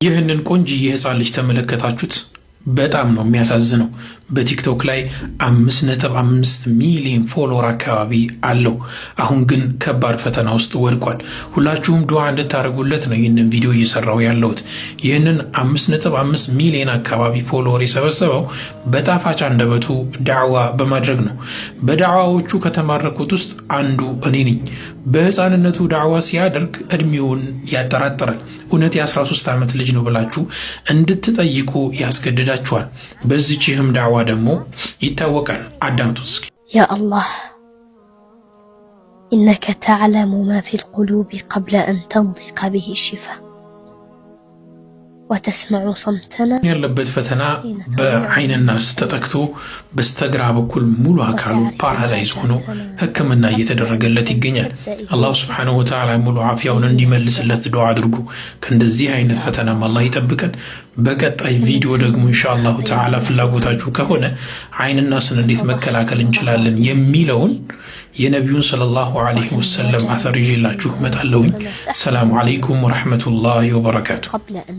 ይህንን ቆንጅዬ ህፃን ልጅ ተመለከታችሁት? በጣም ነው የሚያሳዝነው። በቲክቶክ ላይ 5.5 ሚሊዮን follower አካባቢ አለው። አሁን ግን ከባድ ፈተና ውስጥ ወድቋል። ሁላችሁም ዱዓ እንድታደርጉለት ነው ይህንን ቪዲዮ እየሰራው ያለሁት። ይህንን 5.5 ሚሊዮን አካባቢ follower የሰበሰበው በጣፋጭ አንደበቱ ዳዕዋ በማድረግ ነው። በዳዕዋዎቹ ከተማረኩት ውስጥ አንዱ እኔ ነኝ። በህፃንነቱ ዳዕዋ ሲያደርግ እድሜውን ያጠራጥራል። እውነት የ13 ዓመት ልጅ ነው ብላችሁ እንድትጠይቁ ያስገድዳችኋል። በዚህችህም ዳዕዋ ደግሞ ይታወቃል። አዳምጡት እስኪ። يا الله إنك تعلم ما في القلوب قبل أن تنطق به الشفاه وتسمع صمتنا ያለበት ፈተና በአይንናስ ተጠቅቶ በስተግራ በኩል ሙሉ አካሉ paralyze ሆኖ ሕክምና እየተደረገለት ይገኛል። አላሁ ስብሓነሁ ወተዓላ ሙሉ ዓፊያውን እንዲመልስለት ዱዓ አድርጉ። ከእንደዚህ አይነት ፈተናም አላህ ይጠብቀን። በቀጣይ ቪዲዮ ደግሞ ኢንሻአላሁ ተዓላ ፍላጎታችሁ ከሆነ አይንናስን እንዴት መከላከል እንችላለን የሚለውን የነቢዩን ሰለላሁ ዐለይሂ ወሰለም አተር ይዤላችሁ እመጣለሁኝ። ሰላሙ ዐለይኩም ወረሕመቱላሂ ወበረካቱ። قبل أن